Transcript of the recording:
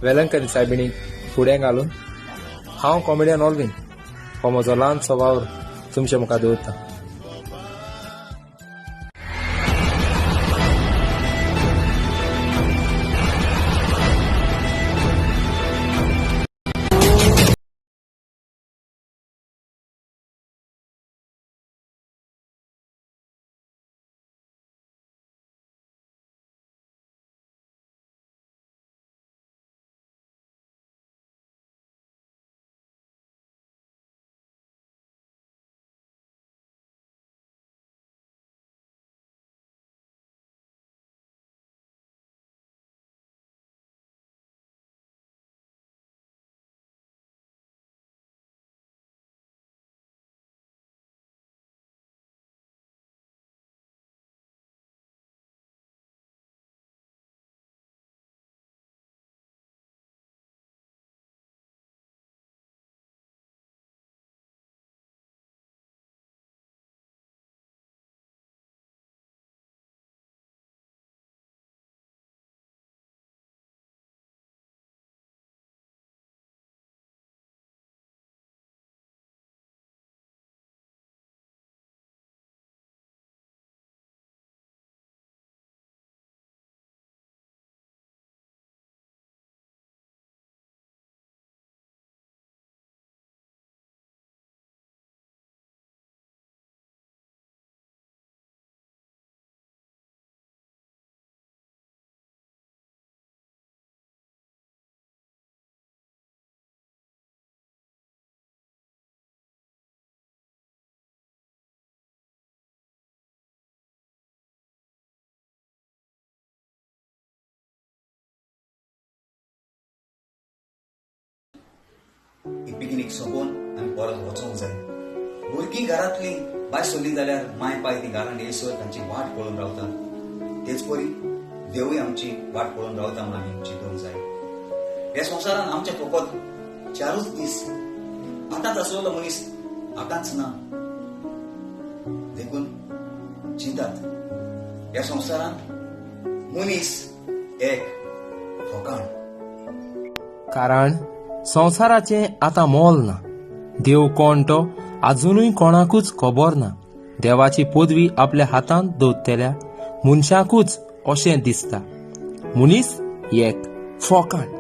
वेलंकनी सायबिणीक फुडें घालून हांव कॉमेडियन ऑलवीन हो म्हजो ल्हानसो वावर तुमचे मुखार दवरता. ही पिकनीक सोंपोवन आमी परत वचोंक जाय. भुरगीं घरांतलीं भायर सरलीं जाल्यार माय पाय ती घरांत येयसर तांची वाट पळोवन रावतात. तेच परी देवूय आमची वाट पळोवन रावता म्हूण आमी चिंतूंक जाय. ह्या संवसारान आमचे फकत 4 दीस. आतांच आसलेलो मनीस आतांच ना. देखून चिंतात, ह्या संवसारांत मनीस एक फकाण. कारण संवसाराचें आतां मोल ना. देव कोण तो आजुनूय कोणाकूच खबर ना. देवाची पदवी आपल्या हातांत दवरतल्या मनशाकूच अशें दिसता. मनीस एक फोकाण.